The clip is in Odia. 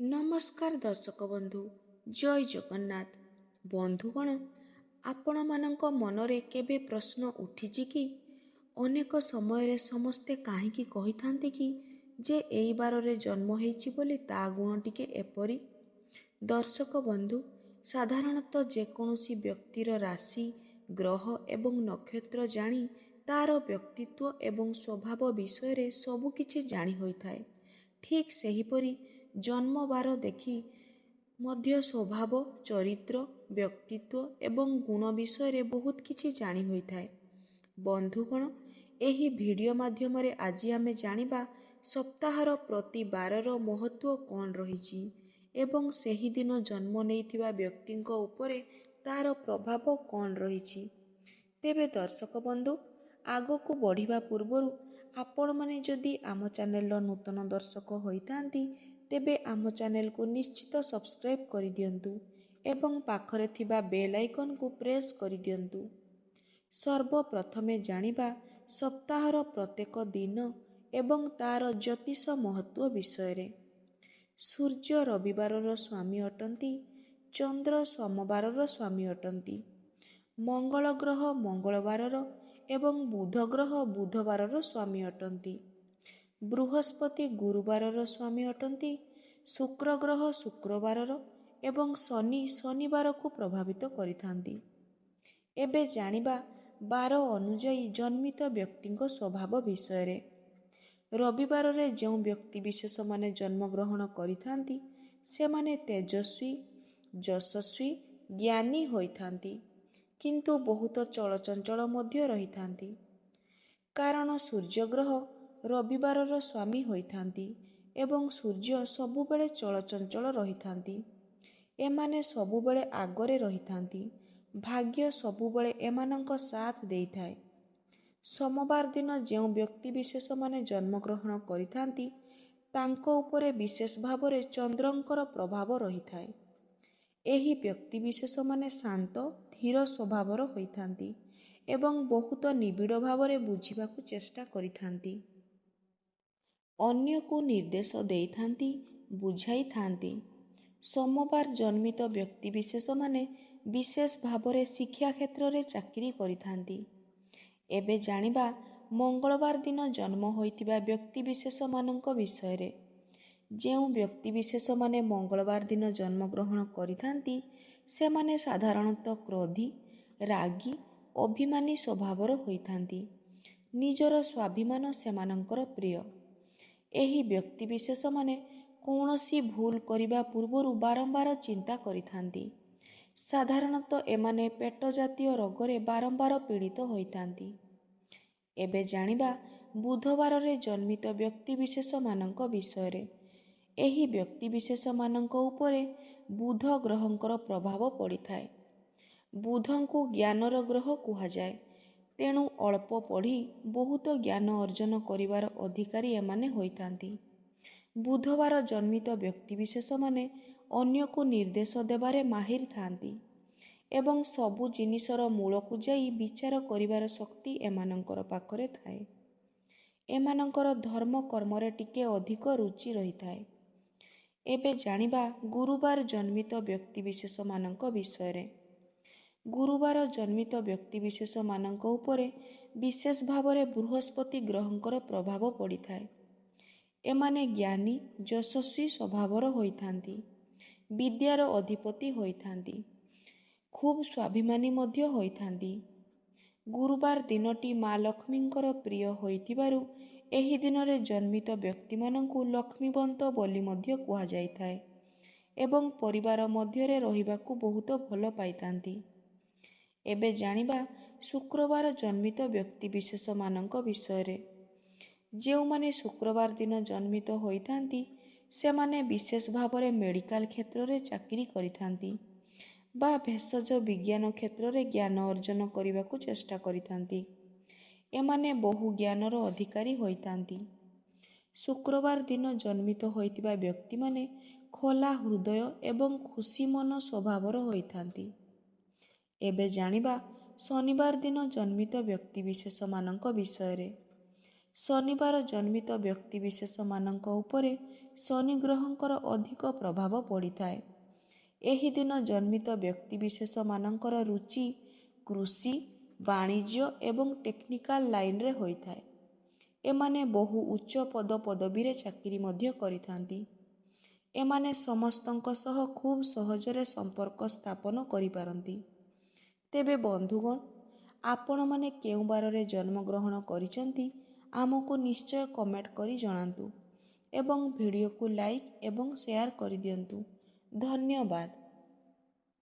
ନମସ୍କାର ଦର୍ଶକ ବନ୍ଧୁ, ଜୟ ଜଗନ୍ନାଥ। ବନ୍ଧୁଗଣ, ଆପଣମାନଙ୍କ ମନରେ କେବେ ପ୍ରଶ୍ନ ଉଠିଛି କି ଅନେକ ସମୟରେ ସମସ୍ତେ କାହିଁକି କହିଥାନ୍ତି କି ଯେ ଏଇ ବାରରେ ଜନ୍ମ ହେଇଛି ବୋଲି ତା ଗୁଣ ଟିକେ ଏପରି। ଦର୍ଶକ ବନ୍ଧୁ, ସାଧାରଣତଃ ଯେକୌଣସି ବ୍ୟକ୍ତିର ରାଶି, ଗ୍ରହ ଏବଂ ନକ୍ଷତ୍ର ଜାଣି ତାର ବ୍ୟକ୍ତିତ୍ୱ ଏବଂ ସ୍ୱଭାବ ବିଷୟରେ ସବୁକିଛି ଜାଣି ହୋଇଥାଏ। ଠିକ୍ ସେହିପରି ଜନ୍ମବାର ଦେଖି ମଧ୍ୟ ସ୍ୱଭାବ, ଚରିତ୍ର, ବ୍ୟକ୍ତିତ୍ୱ ଏବଂ ଗୁଣ ବିଷୟରେ ବହୁତ କିଛି ଜାଣି ହୋଇଥାଏ। ବନ୍ଧୁଗଣ, ଏହି ଭିଡ଼ିଓ ମାଧ୍ୟମରେ ଆଜି ଆମେ ଜାଣିବା ସପ୍ତାହର ପ୍ରତି ବାରର ମହତ୍ତ୍ୱ କ'ଣ ରହିଛି ଏବଂ ସେହିଦିନ ଜନ୍ମ ନେଇଥିବା ବ୍ୟକ୍ତିଙ୍କ ଉପରେ ତାର ପ୍ରଭାବ କ'ଣ ରହିଛି। ତେବେ ଦର୍ଶକ ବନ୍ଧୁ, ଆଗକୁ ବଢ଼ିବା ପୂର୍ବରୁ ଆପଣମାନେ ଯଦି ଆମ ଚ୍ୟାନେଲର ନୂତନ ଦର୍ଶକ ହୋଇଥାନ୍ତି, ତେବେ ଆମ ଚ୍ୟାନେଲକୁ ନିଶ୍ଚିତ ସବସ୍କ୍ରାଇବ୍ କରିଦିଅନ୍ତୁ ଏବଂ ପାଖରେ ଥିବା ବେଲ୍ ଆଇକନ୍କୁ ପ୍ରେସ୍ କରିଦିଅନ୍ତୁ। ସର୍ବପ୍ରଥମେ ଜାଣିବା ସପ୍ତାହର ପ୍ରତ୍ୟେକ ଦିନ ଏବଂ ତାର ଜ୍ୟୋତିଷ ମହତ୍ତ୍ୱ ବିଷୟରେ। ସୂର୍ଯ୍ୟ ରବିବାରର ସ୍ୱାମୀ ଅଟନ୍ତି, ଚନ୍ଦ୍ର ସୋମବାରର ସ୍ୱାମୀ ଅଟନ୍ତି, ମଙ୍ଗଳ ଗ୍ରହ ମଙ୍ଗଳବାରର ଏବଂ ବୁଧ ଗ୍ରହ ବୁଧବାରର ସ୍ୱାମୀ ଅଟନ୍ତି, ବୃହସ୍ପତି ଗୁରୁବାରର ସ୍ୱାମୀ ଅଟନ୍ତି, ଶୁକ୍ର ଗ୍ରହ ଶୁକ୍ରବାରର ଏବଂ ଶନି ଶନିବାରକୁ ପ୍ରଭାବିତ କରିଥାନ୍ତି। ଏବେ ଜାଣିବା ବାର ଅନୁଯାୟୀ ଜନ୍ମିତ ବ୍ୟକ୍ତିଙ୍କ ସ୍ୱଭାବ ବିଷୟରେ। ରବିବାରରେ ଯେଉଁ ବ୍ୟକ୍ତି ବିଶେଷମାନେ ଜନ୍ମଗ୍ରହଣ କରିଥାନ୍ତି, ସେମାନେ ତେଜସ୍ୱୀ, ଯଶସ୍ୱୀ, ଜ୍ଞାନୀ ହୋଇଥାନ୍ତି, କିନ୍ତୁ ବହୁତ ଚଳଚଞ୍ଚଳ ମଧ୍ୟ ରହିଥାନ୍ତି। କାରଣ ସୂର୍ଯ୍ୟଗ୍ରହ ରବିବାରର ସ୍ୱାମୀ ହୋଇଥାନ୍ତି ଏବଂ ସୂର୍ଯ୍ୟ ସବୁବେଳେ ଚଳଚଞ୍ଚଳ ରହିଥାନ୍ତି। ଏମାନେ ସବୁବେଳେ ଆଗରେ ରହିଥାନ୍ତି। ଭାଗ୍ୟ ସବୁବେଳେ ଏମାନଙ୍କ ସାଥ ଦେଇଥାଏ। ସୋମବାର ଦିନ ଯେଉଁ ବ୍ୟକ୍ତି ବିଶେଷମାନେ ଜନ୍ମଗ୍ରହଣ କରିଥାନ୍ତି, ତାଙ୍କ ଉପରେ ବିଶେଷ ଭାବରେ ଚନ୍ଦ୍ରଙ୍କର ପ୍ରଭାବ ରହିଥାଏ। ଏହି ବ୍ୟକ୍ତି ବିଶେଷମାନେ ଶାନ୍ତ, ଧୀର ସ୍ୱଭାବର ହୋଇଥାନ୍ତି ଏବଂ ବହୁତ ନିବିଡ଼ ଭାବରେ ବୁଝିବାକୁ ଚେଷ୍ଟା କରିଥାନ୍ତି। ଅନ୍ୟକୁ ନିର୍ଦ୍ଦେଶ ଦେଇଥାନ୍ତି, ବୁଝାଇଥାନ୍ତି। ସୋମବାର ଜନ୍ମିତ ବ୍ୟକ୍ତି ବିଶେଷମାନେ ବିଶେଷ ଭାବରେ ଶିକ୍ଷା କ୍ଷେତ୍ରରେ ଚାକିରି କରିଥାନ୍ତି। ଏବେ ଜାଣିବା ମଙ୍ଗଳବାର ଦିନ ଜନ୍ମ ହୋଇଥିବା ବ୍ୟକ୍ତି ବିଶେଷମାନଙ୍କ ବିଷୟରେ। ଯେଉଁ ବ୍ୟକ୍ତି ବିଶେଷମାନେ ମଙ୍ଗଳବାର ଦିନ ଜନ୍ମଗ୍ରହଣ କରିଥାନ୍ତି, ସେମାନେ ସାଧାରଣତଃ କ୍ରୋଧୀ, ରାଗୀ, ଅଭିମାନୀ ସ୍ୱଭାବର ହୋଇଥାନ୍ତି। ନିଜର ସ୍ୱାଭିମାନ ସେମାନଙ୍କର ପ୍ରିୟ। ଏହି ବ୍ୟକ୍ତି ବିଶେଷମାନେ କୌଣସି ଭୁଲ କରିବା ପୂର୍ବରୁ ବାରମ୍ବାର ଚିନ୍ତା କରିଥାନ୍ତି। ସାଧାରଣତଃ ଏମାନେ ପେଟ ଜାତୀୟ ରୋଗରେ ବାରମ୍ବାର ପୀଡ଼ିତ ହୋଇଥାନ୍ତି। ଏବେ ଜାଣିବା ବୁଧବାରରେ ଜନ୍ମିତ ବ୍ୟକ୍ତି ବିଶେଷମାନଙ୍କ ବିଷୟରେ। ଏହି ବ୍ୟକ୍ତି ବିଶେଷମାନଙ୍କ ଉପରେ ବୁଧ ଗ୍ରହଙ୍କର ପ୍ରଭାବ ପଡ଼ିଥାଏ। ବୁଧଙ୍କୁ ଜ୍ଞାନର ଗ୍ରହ କୁହାଯାଏ। ତେଣୁ ଅଳ୍ପ ପଢ଼ି ବହୁତ ଜ୍ଞାନ ଅର୍ଜନ କରିବାର ଅଧିକାରୀ ଏମାନେ ହୋଇଥାନ୍ତି। ବୁଧବାର ଜନ୍ମିତ ବ୍ୟକ୍ତି ବିଶେଷମାନେ ଅନ୍ୟକୁ ନିର୍ଦ୍ଦେଶ ଦେବାରେ ମାହିର ଥାନ୍ତି ଏବଂ ସବୁ ଜିନିଷର ମୂଳକୁ ଯାଇ ବିଚାର କରିବାର ଶକ୍ତି ଏମାନଙ୍କର ପାଖରେ ଥାଏ। ଏମାନଙ୍କର ଧର୍ମ କର୍ମରେ ଟିକେ ଅଧିକ ରୁଚି ରହିଥାଏ। ଏବେ ଜାଣିବା ଗୁରୁବାର ଜନ୍ମିତ ବ୍ୟକ୍ତି ବିଶେଷମାନଙ୍କ ବିଷୟରେ। ଗୁରୁବାର ଜନ୍ମିତ ବ୍ୟକ୍ତି ବିଶେଷମାନଙ୍କ ଉପରେ ବିଶେଷ ଭାବରେ ବୃହସ୍ପତି ଗ୍ରହଙ୍କର ପ୍ରଭାବ ପଡ଼ିଥାଏ। ଏମାନେ ଜ୍ଞାନୀ, ଯଶସ୍ୱୀ ସ୍ୱଭାବର ହୋଇଥାନ୍ତି, ବିଦ୍ୟାର ଅଧିପତି ହୋଇଥାନ୍ତି, ଖୁବ୍ ସ୍ୱାଭିମାନୀ ମଧ୍ୟ ହୋଇଥାନ୍ତି। ଗୁରୁବାର ଦିନଟି ମା ଲକ୍ଷ୍ମୀଙ୍କର ପ୍ରିୟ ହୋଇଥିବାରୁ ଏହି ଦିନରେ ଜନ୍ମିତ ବ୍ୟକ୍ତିମାନଙ୍କୁ ଲକ୍ଷ୍ମୀବନ୍ତ ବୋଲି ମଧ୍ୟ କୁହାଯାଇଥାଏ ଏବଂ ପରିବାର ମଧ୍ୟରେ ରହିବାକୁ ବହୁତ ଭଲ ପାଇଥାନ୍ତି। ଏବେ ଜାଣିବା ଶୁକ୍ରବାର ଜନ୍ମିତ ବ୍ୟକ୍ତି ବିଶେଷମାନଙ୍କ ବିଷୟରେ। ଯେଉଁମାନେ ଶୁକ୍ରବାର ଦିନ ଜନ୍ମିତ ହୋଇଥାନ୍ତି, ସେମାନେ ବିଶେଷ ଭାବରେ ମେଡ଼ିକାଲ କ୍ଷେତ୍ରରେ ଚାକିରି କରିଥାନ୍ତି ବା ଭେଷଜ ବିଜ୍ଞାନ କ୍ଷେତ୍ରରେ ଜ୍ଞାନ ଅର୍ଜନ କରିବାକୁ ଚେଷ୍ଟା କରିଥାନ୍ତି। ଏମାନେ ବହୁ ଜ୍ଞାନର ଅଧିକାରୀ ହୋଇଥାନ୍ତି। ଶୁକ୍ରବାର ଦିନ ଜନ୍ମିତ ହୋଇଥିବା ବ୍ୟକ୍ତିମାନେ ଖୋଲା ହୃଦୟ ଏବଂ ଖୁସି ମନ ସ୍ୱଭାବର ହୋଇଥାନ୍ତି। ଏବେ ଜାଣିବା ଶନିବାର ଦିନ ଜନ୍ମିତ ବ୍ୟକ୍ତି ବିଶେଷମାନଙ୍କ ବିଷୟରେ। ଶନିବାର ଜନ୍ମିତ ବ୍ୟକ୍ତି ବିଶେଷ ମାନଙ୍କ ଉପରେ ଶନି ଗ୍ରହଙ୍କର ଅଧିକ ପ୍ରଭାବ ପଡ଼ିଥାଏ। ଏହି ଦିନ ଜନ୍ମିତ ବ୍ୟକ୍ତି ବିଶେଷ ମାନଙ୍କର ରୁଚି କୃଷି, ବାଣିଜ୍ୟ ଏବଂ ଟେକ୍ନିକାଲ ଲାଇନରେ ହୋଇଥାଏ। ଏମାନେ ବହୁ ଉଚ୍ଚ ପଦ ପଦବୀରେ ଚାକିରି ମଧ୍ୟ କରିଥାନ୍ତି। ଏମାନେ ସମସ୍ତଙ୍କ ସହ ଖୁବ୍ ସହଜରେ ସମ୍ପର୍କ ସ୍ଥାପନ କରିପାରନ୍ତି। ତେବେ ବନ୍ଧୁଗଣ, ଆପଣମାନେ କେଉଁ ବାରରେ ଜନ୍ମଗ୍ରହଣ କରିଛନ୍ତି ଆମକୁ ନିଶ୍ଚୟ କମେଣ୍ଟ କରି ଜଣାନ୍ତୁ ଏବଂ ଭିଡ଼ିଓକୁ ଲାଇକ୍ ଏବଂ ସେୟାର କରିଦିଅନ୍ତୁ। ଧନ୍ୟବାଦ।